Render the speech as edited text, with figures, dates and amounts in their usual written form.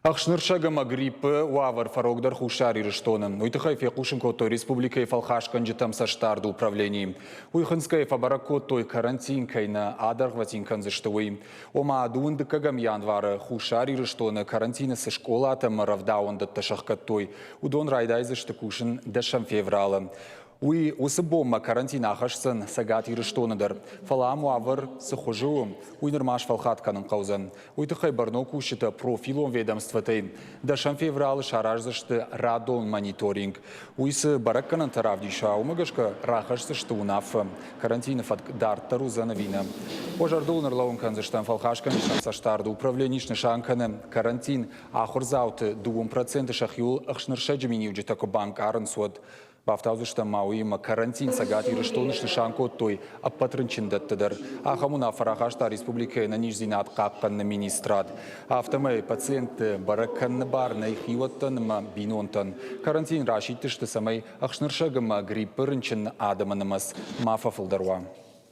Ӕхснырсӕг ӕмӕ гриппы уавӕр фӕрогдӕр Хуссар Ирыстоны. Уый тыххӕй фехъусын кодтой республикӕйы фӕлхасгӕнджытӕм цӕстдарды управленийы. Уый хынцгӕйӕ фӕбӕрӕг кодтой, карантин кӕй нӕ адӕргъвӕтин кӕндзысты, уый. Ома, дыууын дыккӕгӕм январы Хуссар Ирыстоны карантины цы скъолатӕ ӕмӕ рӕвдауӕндӕттӕ сӕхгӕдтой, уыдон райдайдзысты кусын дӕсӕм февралы. Уый уыцы бонмӕ карантин ахӕсдзӕн Цӕгат Ирыстоны дӕр. Фӕлӕ ам уавӕр цы хуызы у, уый нырма сфӕлхат кӕнын хъӕудзӕн. Уый тыххӕй бӕрнон кусджытӕ профилон ведомствотӕй дӕсӕм февралы сараздзысты радон мониторинг. Уый цы бӕрӕггӕнӕнтӕ равдиса, уымӕ гӕсгӕ рахӕсдзысты уынаффӕ, карантины фӕтк дарддӕр уыдзӕн ӕви нӕ. Уӕ зӕрдыл ын ӕрлӕууын кӕндзыстӕм, фӕлхасгӕнджытӕм цӕстдарды управлени снысан кӕны карантин ахуырдзауты 2% сӕхиуыл ӕхснырсӕджы миниуджытӕ куы банкъарынц, уӕд. Бафтаудзыстӕм ма уыимӕ карантин Цӕгат Ирыстоны снысан кодтой ӕппӕт рынчындӕтты дӕр. Ахӕм уынаффӕ рахаста республикӕйы ӕнӕниздзинад хъахъхъӕныны министрад. Афтӕмӕй пациентты бӕрӕг кӕныны бар нӕй хиуӕттӕн ӕмӕ бинонтӕн. Карантин расидтысты, цӕмӕй ӕхснырсӕг ӕмӕ гриппы рынчын адӕмы нымӕц ма фӕфылдӕр уа.